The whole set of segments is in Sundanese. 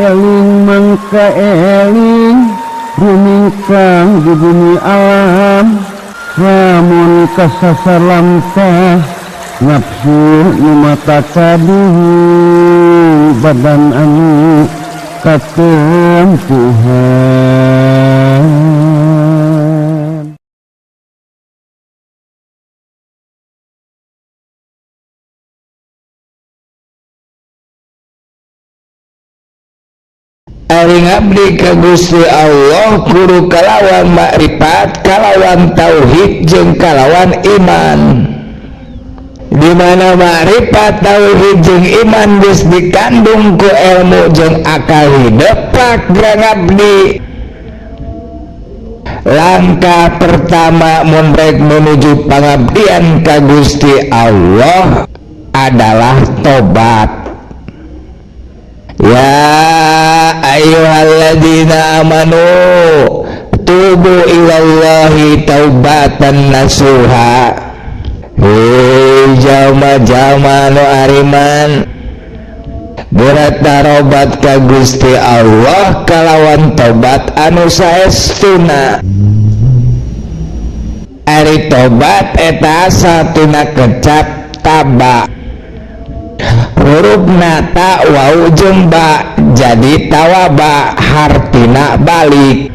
Eling mangka eling rumingkang di bumi alam lamun kasasar lamtah nafsu nu mata kaduhu badan anu katempuhan. Ari ngabdi ka Gusti Allah kudu kalawan makrifat, kalawan tauhid jeung kalawan iman. Di mana makrifat, tauhid jeung iman geus dikandung ku ilmu jeung akal hidup pak ngabdi. Langkah pertama mun rek menuju pangabdian ka Gusti Allah adalah tobat. Ya ayyuhalladzina amanu tubu ilallahi taubatan nasuha. Hei jalma-jalma nu ariman, berat tarobat ka Gusti Allah kalawan tobat anu saestuna. Ari tobat eta asal tina kecap taba, hurufna ta wau jeung ba jadi tawaba, hartina balik.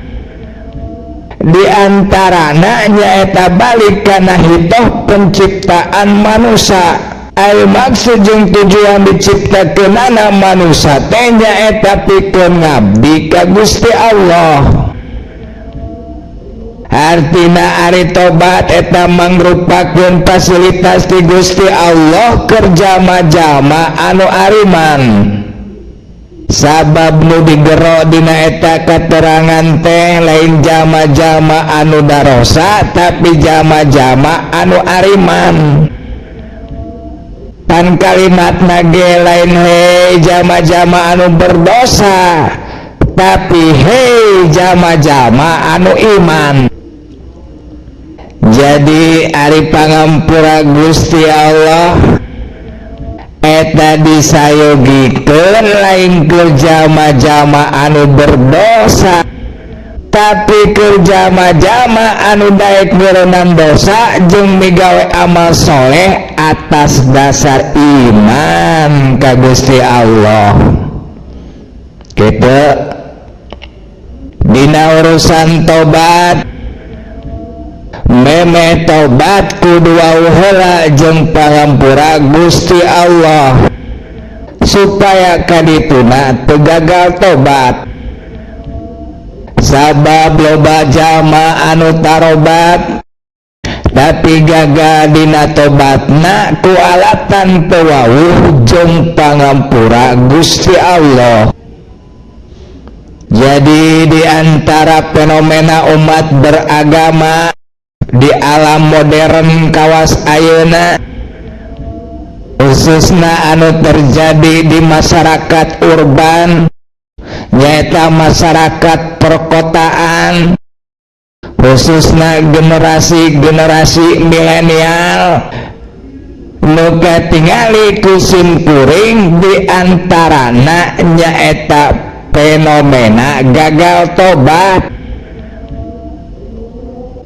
Di antarana nyaeta balik kana hitoh penciptaan manusia. Ai maksud jeung tujuan diciptakeunana manusia teh nyaeta pikeun ngabdi ka Gusti Allah. Artina ari tobat eta mangrupakeun fasilitas ti Gusti Allah keur jalma-jalma anu ariman. Sabab nu digero dina eta katerangan teh lain jalma-jalma anu darosa tapi jalma-jalma anu ariman. Pan kalimatna ge lain hei jalma-jalma anu berdosa, tapi hei jalma-jalma anu iman. Jadi ari pangampura Gusti Allah eta disayogikeun lain keur jalma-jalma anu berdosa, tapi keur jalma-jalma anu daek ngeureunang dosa jeung migawe amal soleh atas dasar iman ka Gusti Allah. Kitu dina urusan tobat, meme tobat kudu wau heula jeung pangampura Gusti Allah supaya kadituna teu gagal tobat. Sabab loba jalma anu tarobat tapi gagal dina tobatna ku alatan teu wawuh jeung pangampura Gusti Allah. Jadi di antara fenomena umat beragama di alam modern kawas ayeuna, khususna anu terjadi di masyarakat urban, nyaeta masyarakat perkotaan, khususna generasi-generasi milenial, nu katingali ku simkuring di antarana nyaeta fenomena gagal tobat.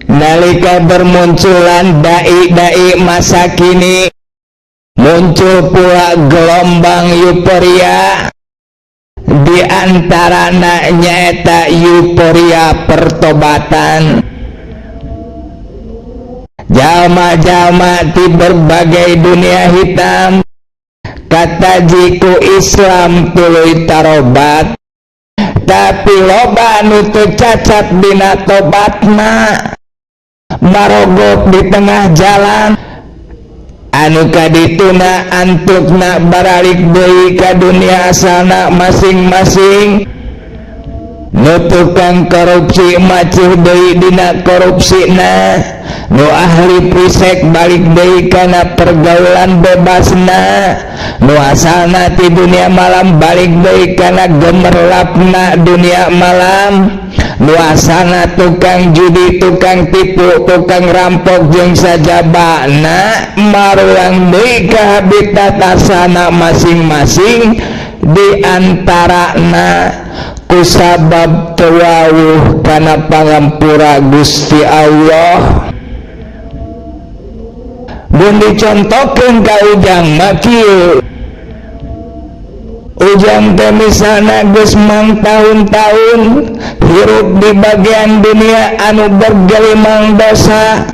Nalika bermunculan dai-dai masa kini, muncul pula gelombang euforia. Di antarana nyaeta euforia pertobatan. Jalma-jalma di berbagai dunia hitam kata jiku Islam tuluy tarobat, tapi loba anu teu cacat dina tobatna, marogok di tengah jalan. Anu kadituna antukna baralik deui ka dunia asalna masing-masing. Nu tukang korupsi macuh deui dina korupsina, nu ahli prisek balik deui kana pergaulan bebasna, nu asalna ti dunia malam balik deui kana gemerlapna dunia malam, nu asalna tukang judi, tukang tipu, tukang rampok jeung sajabana maruang deui ka habitat asalna masing-masing. Di antarana kusabab teu wawuh kana pangampura Gusti Allah. Mun dicontohkeun ka ujang mah kieu, ujang teh misalna geus mangtaun-taun hirup di bagian dunia anu bergelimang dosa,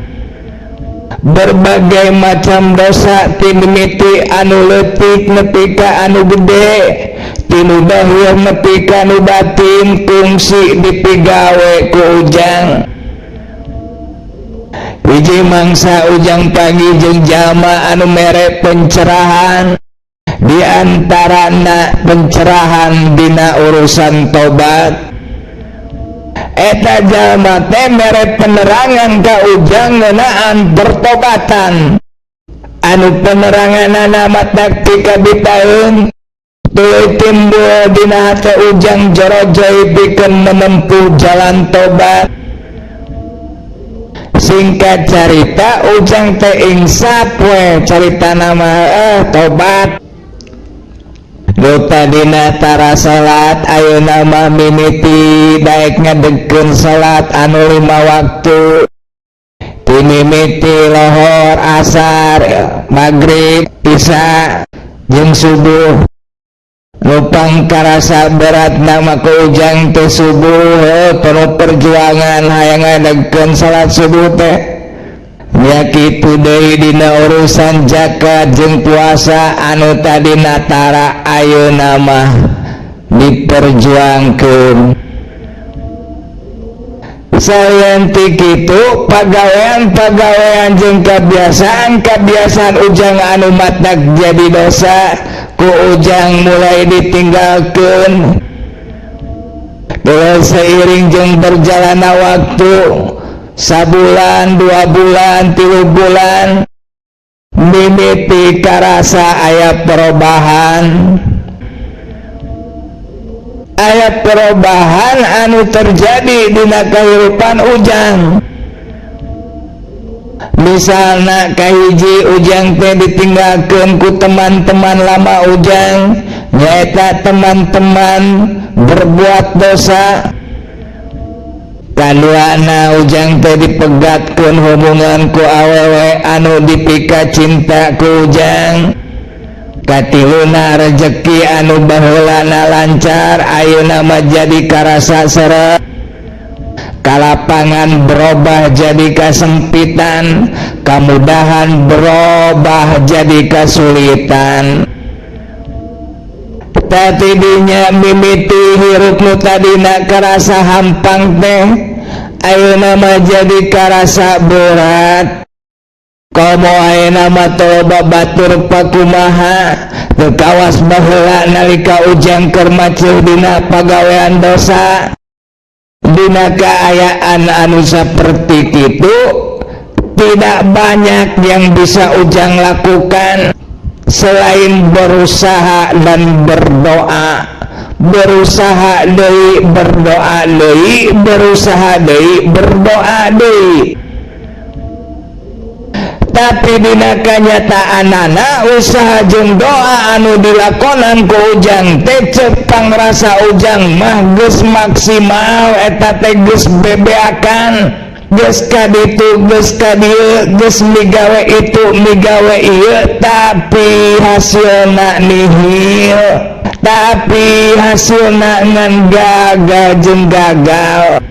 berbagai macam dosa, ti mimiti anu leutik nepi ka anu gede, ti nu dahir nepi ka nu batin, kungsi dipigawe ku ujang. Hiji mangsa ujang panggih jeung jalma anu mere pencerahan, di antarana pencerahan dina urusan tobat. Eta jalma teh mere penerangan ka ujang ngeunaan pertobatan, anu peneranganana matak pikabitaeun, tuluy timbul dina hate ujang jorojoy pikeun menempuh jalan tobat. Singkat carita, ujang teh insaf we carita nama tobat. Nu tadina tara salat, ayeuna mah mimiti daek ngadegkeun salat anu lima waktu, ti mimiti lohor, asar, maghrib, isya jeung subuh. Nu pangkarasa berat nama ku ujang teh subuh, penuh perjuangan hayang ngadegkeun salat subuh teh. Nya kitu deui dina urusan zakat jeung puasa, anu tadina tara, ayeuna mah diperjuangkeun. Salian ti kitu, pagawean-pagawean jeung kebiasaan-kebiasaan ujang anu matak jadi dosa ku ujang mulai ditinggalkeun. Terus seiring jeung berjalanna waktu, sabulan, 2 bulan, 3 bulan, mimiti karasa aya perubahan, aya perubahan anu terjadi dina kehidupan ujang. Misalnya kahiji, ujang teh ditinggalkan ku teman-teman lama ujang, nyaeta teman-teman berbuat dosa. Kaduana, ujang teh dipegatkeun hubungan ku awewe anu dipika cinta ku ujang. Katiluna, rezeki anu baheulana lancar, ayeuna mah jadi karasa seret. Kalapangan berubah jadi kesempitan, kemudahan berubah jadi kesulitan. Tadinya mimiti hirup nu tadina karasa hampang teh, ayeuna mah jadi karasa berat. Komo ayeuna mah loba batur pakumaha, teu kawas baheula nalika ujang keur maceuh dina pagawean dosa. Dina kaayaan anu seperti itu, tidak banyak yang bisa ujang lakukan selain berusaha dan berdoa, berusaha deui, berdoa deui, berusaha deui, berdoa deui. Tapi dina kanyataanana, usaha jeung doa anu dilakonan ku ujang teh, cek pangrasa ujang mah geus maksimal, eta teh geus bebeakan, geus ka ditu, geus ka dieu, geus migawe itu, migawe ieu, tapi hasilna nihil, tapi hasilna ngan gagal jeung gagal.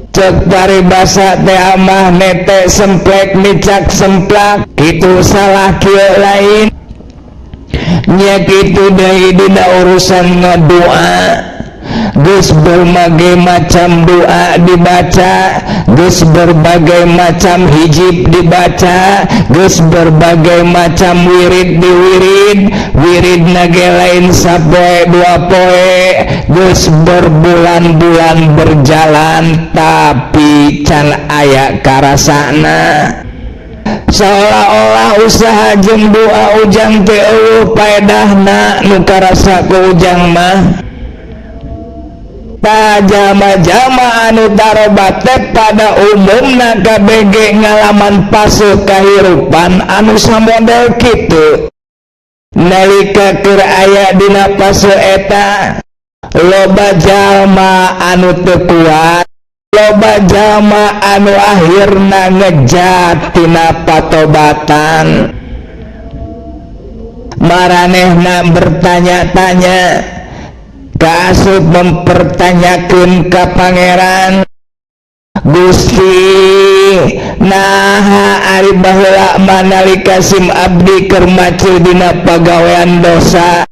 Cek paribasa teh amah nete semplek micak semplak, itu salah kieu lain. Nya kitu deui dina urusan ngadoa. Geus berbagai macam doa dibaca, geus berbagai macam hijib dibaca, geus berbagai macam wirid diwirid, wirid nage lain sapoe dua poe, geus berbulan-bulan berjalan, tapi can aya karasana. Seolah-olah usaha jeung doa ujang teh euweuh paedahna nu karasa ku ujang mah. Jalma-jalma anu tarobat teh pada umumna KBG ngalaman fase kahirupan anu samodel kitu. Nalika keur aya dina fase eta, loba jalma anu teu kuat, loba jalma anu akhirna ngejat tina patobatan. Maranehna bertanya-tanya, kaasup mempertanyakeun ka Pangeran, Gusti, naha ari baheula mah nalika sim abdi keur macul dina pagawean dosa,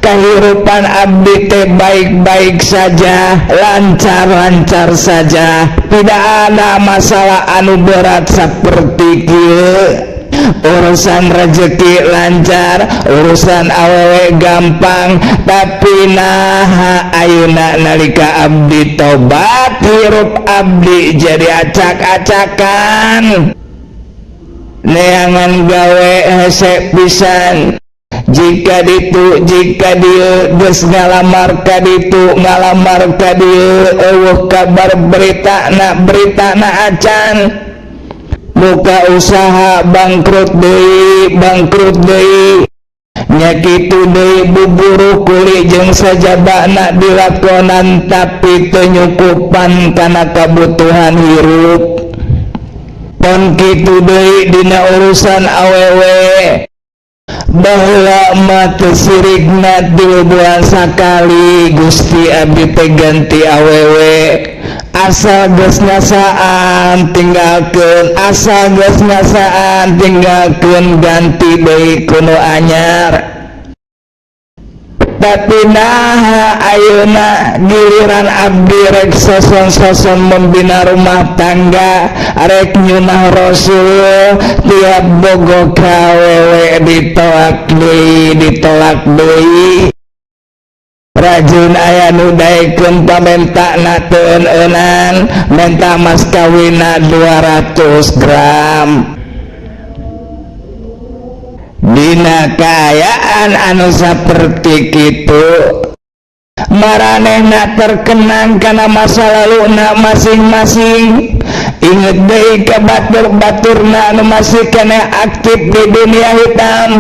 kehidupan abdi teh baik-baik saja, lancar-lancar saja, tidak ada masalah anu berat seperti kieu. Urusan rezeki lancar, urusan awewe gampang, tapi naha ayeuna nalika abdi tobat, hirup abdi jadi acak-acakan, neangan gawe hese pisan. Jika ditu, jika dieu, geus ngalamar ka ditu, ngalamar ka dieu, euweuh kabar berita na, berita na acan. Muka usaha bangkrut deui, bangkrut deui. Nya kitu deui, buburuh kuli jeung sajabana dilakonan, tapi teu nyukupan kana kabutuhan hirup. Pon kitu deui dina urusan awewe, baheula mah teu sirigna 3 bulan sakali, Gusti, abdi teh ganti awewe, asal geus ngasaan tinggalkeun, asal geus ngasaan tinggalkeun, ganti deui ku nu anyar. Tapi nah, ayeuna giliran abdi rek soson-soson membina rumah tangga, rek nyunah Rasul, tiap bogoh ka awewe ditolak deui, ditolak deui. Rajin aya nu daekeun pamenta teu eun-eunan, menta mas kawinna 200 gram. Dina kaayaan anu saperti kitu, maranehna terkenang kana masa laluna masing-masing, inget deui ka batur-baturna anu masih keneh aktif di dunia hitam.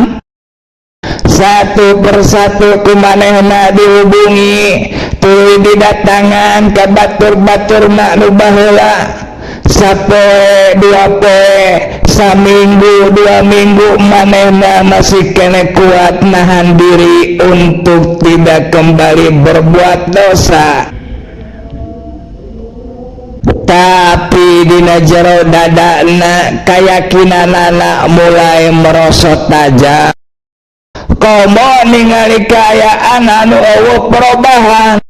Satu persatu ku manehna dihubungi, tuluy didatangan ka batur-baturna nu baheula. Sapoe, 2 poe, saminggu, 2 minggu, manehna masih keneh kuat nahan diri untuk tidak kembali berbuat dosa, tapi dina jero dadana keyakinanana mulai merosot tajam, komo ningali kaayaan anu euweuh perubahan.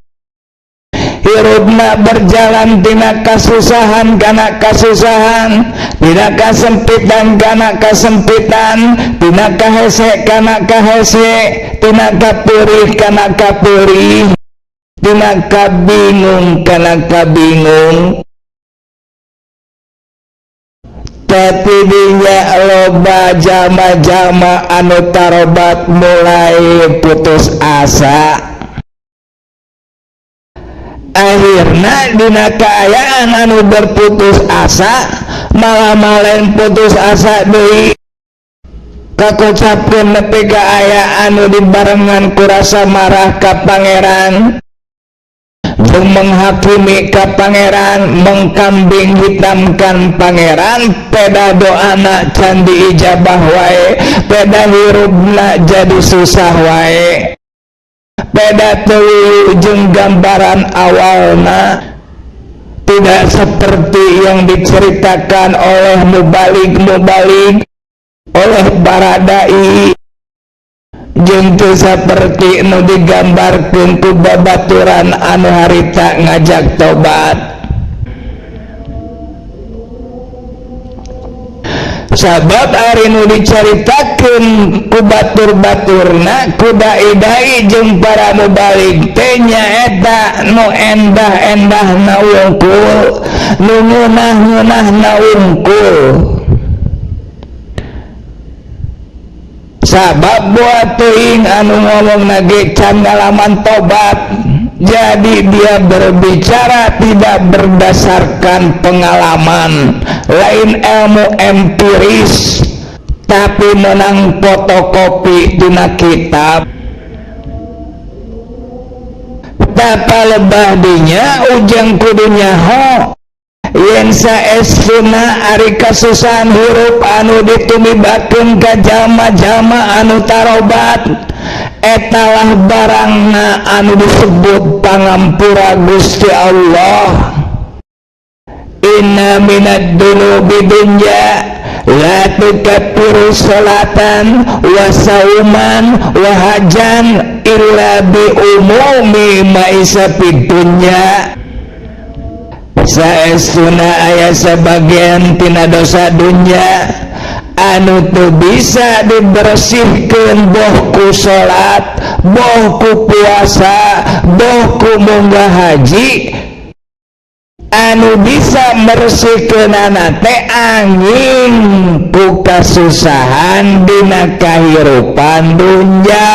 Hirupna berjalan tina kasusahan kana kasusahan, tina kasempitan kana kasempitan, tina kahese kana kahese, tina kapurih kana kapurih, tina kabingung kana kabingung. Tapi dinya loba jalma-jalma anu tarobat mulai putus asa. Akhirnya dina kaayaan anu berputus asa, malah malen putus asa deui, kakocapkeun nepi ka aya anu dibarengan ku rasa marah ka Pangeran jeung menghakimi ka Pangeran, mengkambing hitamkan Pangeran. Peda doana can diijabah wae, peda hirupna jadi susah wae, peda teu jeung gambaran awalna, tidak seperti yang diceritakan oleh mubalig-mubalig, oleh para dai, jeung teu saperti nu digambarkeun ku babaturan anu harita ngajak tobat. Sabab ari nu dicaritakeun ku batur-baturna, ku dai-dai jeung para mubalig teh, nyaeta nu endah-endahna wungkul, nu ngeunah-ngeunahna wungkul. Sabab buat teuing anu ngomong ge can ngalaman tobat, jadi dia berbicara tidak berdasarkan pengalaman, lain ilmu empiris. Tapi menang fotokopi dina kitab. Tapa lebah dinya ujang kudu nyaho yen saestuna ari kasusahan hirup anu ditumibakeun ka jalma-jalma anu tarobat etalah barangna anu disebut pangampura Gusti Allah. Inna minad dunubi dunya la tukaffiru salatan wa sauman wa hajan illa bi umumi ma'isa fid dunya. Saestuna aya sabagian tina dosa dunya anu teu bisa dibersihkeun boh ku salat, boh ku puasa, boh ku munggah haji. Anu bisa bersihkeunana teh angin ku kasusahan dina kahirupan dunya.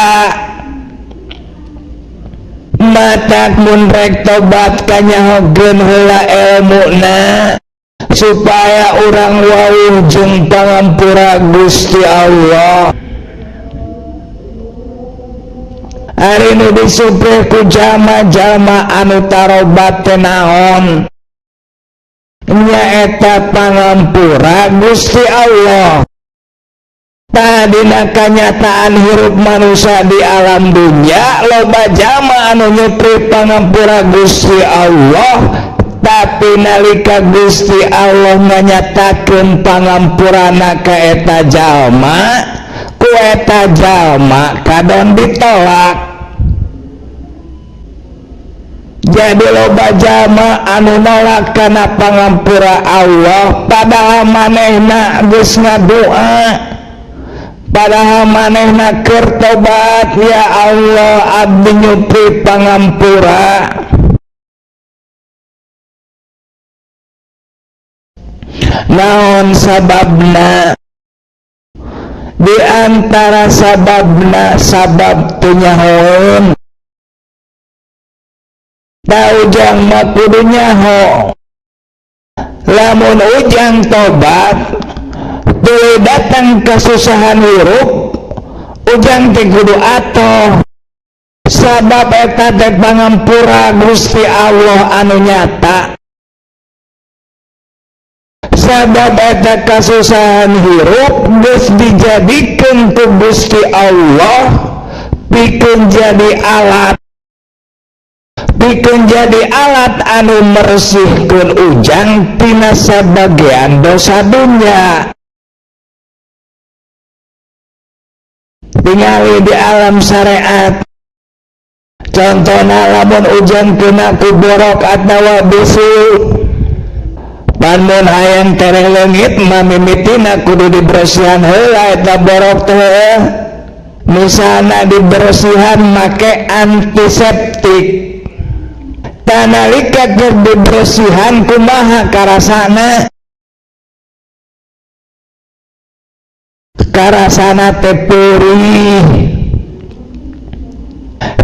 Matak mun rek tobat kanyahokeun heula elmuna supaya urang wawuh jeung pangampura Gusti Allah. Ari nu disupreh ku jalma-jalma anu tarobat teh naon? Nyaeta pangampura Gusti Allah. Tadina kanyataan hirup manusia di alam dunia loba jalma anu nyupri pangampura Gusti Allah, tapi nalika Gusti Allah nganyatakeun pangampurana ka eta jalma, ku eta jalma kadon ditolak. Jadi loba jalma anu nolak kana pangampura Allah padahal manehna geus ngadoa, padahal manehna keur tobat, ya Allah abdi nyupri pangampura. Naon sababna? Di antara sababna sabab teu nyahoeun. Da ujang mah kudu nyaho. Lamun ujang tobat tuluy datang kasusahan hirup, ujang teh kudu atoh. Sabab eta teh pangampura Gusti Allah anu nyata. Sabab eta kasusahan hirup geus dijadikeun ku Gusti Allah pikeun jadi alat, pikeun jadi alat anu meresihkeun ujang tina sabagian dosa dunya. Tingali di alam syariat, contohna lamun ujang kena ku borok atawa bisu, pan mun hayang tereh leungit mah mimitina kudu dibersihan heula eta borok teh. Misalna dibersihan make antiseptik, tanalika keur dibersihan kumaha karasana? Karasana teh perih.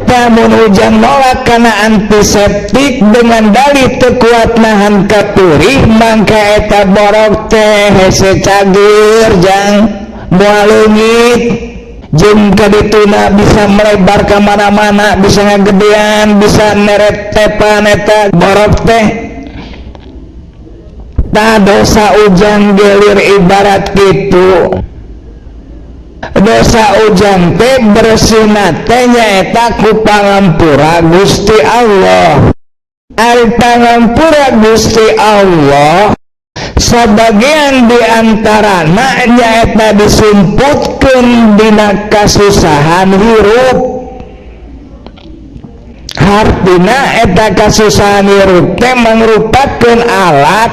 Namun ujang nolak kana antiseptik dengan dalih teu kuat nahan kapurih, mangka eta borok teh hese cager jang moal leungit, jeung kadituna bisa melebar ka mana-mana, bisa ngagedean, bisa neret tepan eta borok teh. Tah dosa ujang gelir ibarat kitu. Dosa ujang teh bersihna teh nyaeta ku pangampura Gusti Allah. Ari pangampura Gusti Allah sabagian diantarana nyaeta disumputkeun dina kasusahan hirup. Hartina eta kasusahan hirup teh mangrupakeun alat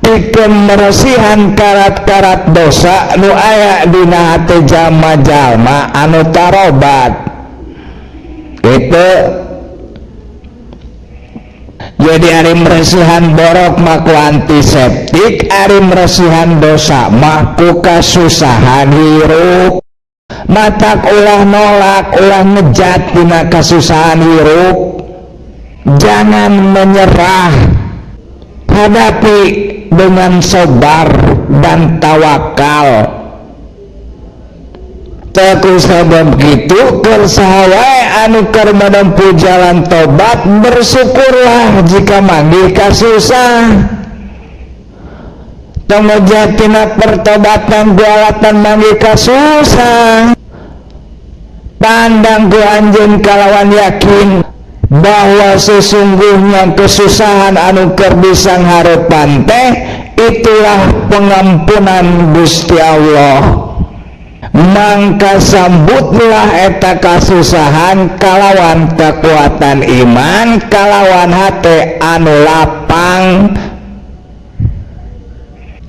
pikeun meresihan karat-karat dosa nu aya dina hate jalma-jalma anu tarobat. Gitu. Jadi ari meresihan borok mah ku antiseptik, ari meresihan dosa mah ku kasusahan hirup. Matak ulah nolak, ulah ngejat dina kasusahan hirup. Jangan menyerah, hadapi dengan sabar dan tawakal. Ku sabab kitu keur saha wae anu keur menempuh jalan tobat, bersyukurlah jika manggih kasusah. Tong tina pertobatan ku alatan manggih kasusah. Pandang ku anjeun kalawan yakin bahwa sesungguhnya kesusahan anu keur disangharepan teh itulah pengampunan Gusti Allah. Mangka sambutlah eta kasusahan kalawan kekuatan iman, kalawan hate anu lapang.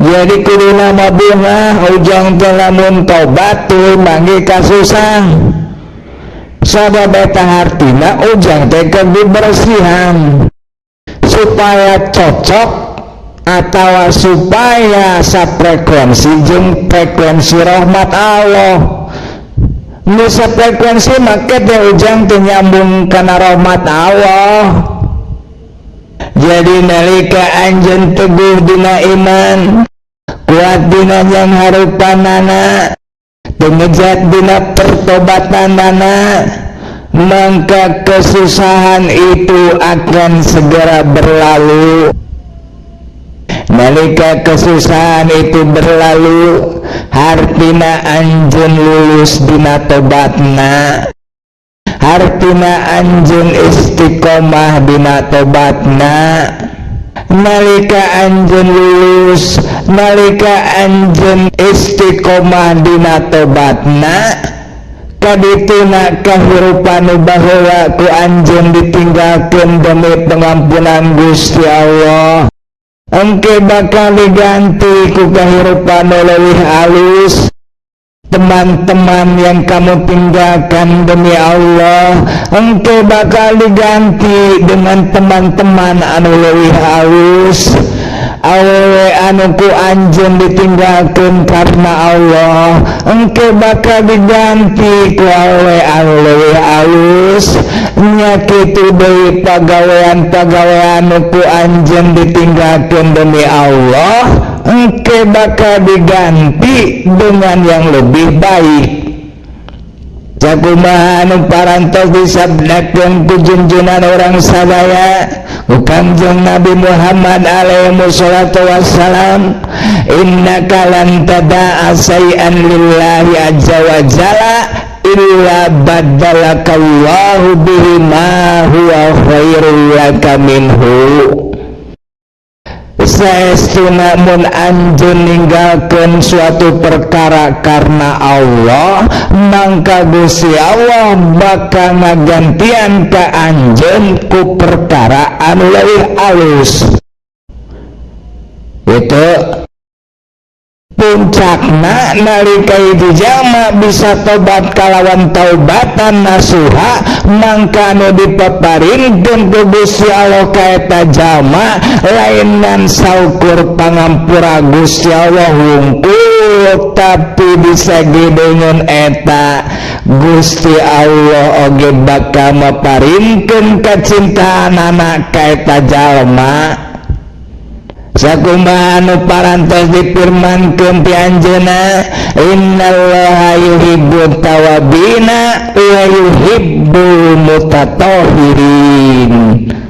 Jadi kuduna mah bungah ujang teh lamun tobat tuluy manggih kasusah. Sabab eta hartina ujang teh keur dibersihan supaya cocok atau supaya safrekuensi jeung frekuensi rahmat Allah. Nu safrekuensi make teh ujang teh nyambung kana rahmat Allah. Jadi nalika anjeun teguh dina iman, kuat dina yang harupanana, teu ngejat dina pertobatanana, maka kesusahan itu akan segera berlalu. Nalika kesusahan itu berlalu, hartina anjeun lulus dina tobatna, hartina anjeun istiqomah dina tobatna. Nalika anjeun lulus, nalika anjeun istiqomah dina tobatna, kadituna kahirupan nu baheula ku anjeun ditinggalkeun demi pengampunan Gusti Allah. Engke bakal diganti ku kahirupan nu leuwih alus. Teman-teman yang kamu tinggalkan demi Allah, engke bakal diganti dengan teman-teman anu leuwih alus. Awewe anu ku anjeun ditinggalkeun karena Allah, engke bakal diganti ku awewe anu leuwih alus. Nya kitu deui pagawean-pagawean anu ku anjeun ditinggalkeun demi Allah, engke bakal diganti dengan yang lebih baik. Sakumaha anu parantos disabdakeun ku junjunan urang sadaya, ku Kangjeng Nabi Muhammad alaihi wassalatu wassalam, innaka lan tada'a syai'an lillahi azza wa jalla illa baddalakallahu bihi ma huwa khairul laka minhu. Saestuna mun anjeun ninggalkeun suatu perkara karena Allah, mangka Gusti Allah bakal ngagantian ka anjeun ku perkara anu leuwih alus. Itu puncakna nalika hiji jalma bisa tobat kalawan taubatan nasuha, mangka anu dipaparinkeun ku Gusti Allah ka eta jalma lainan saukur pangampura Gusti Allah wungkul, tapi bisa gedengeun eta Gusti Allah oge bakal maparinkeun kacintaanana ka eta jalma. Sakumaha anu parantos dipirmankeun ti anjeunna, innallaha yuhibbut tawabina wa yuhibbul mutatahhirin.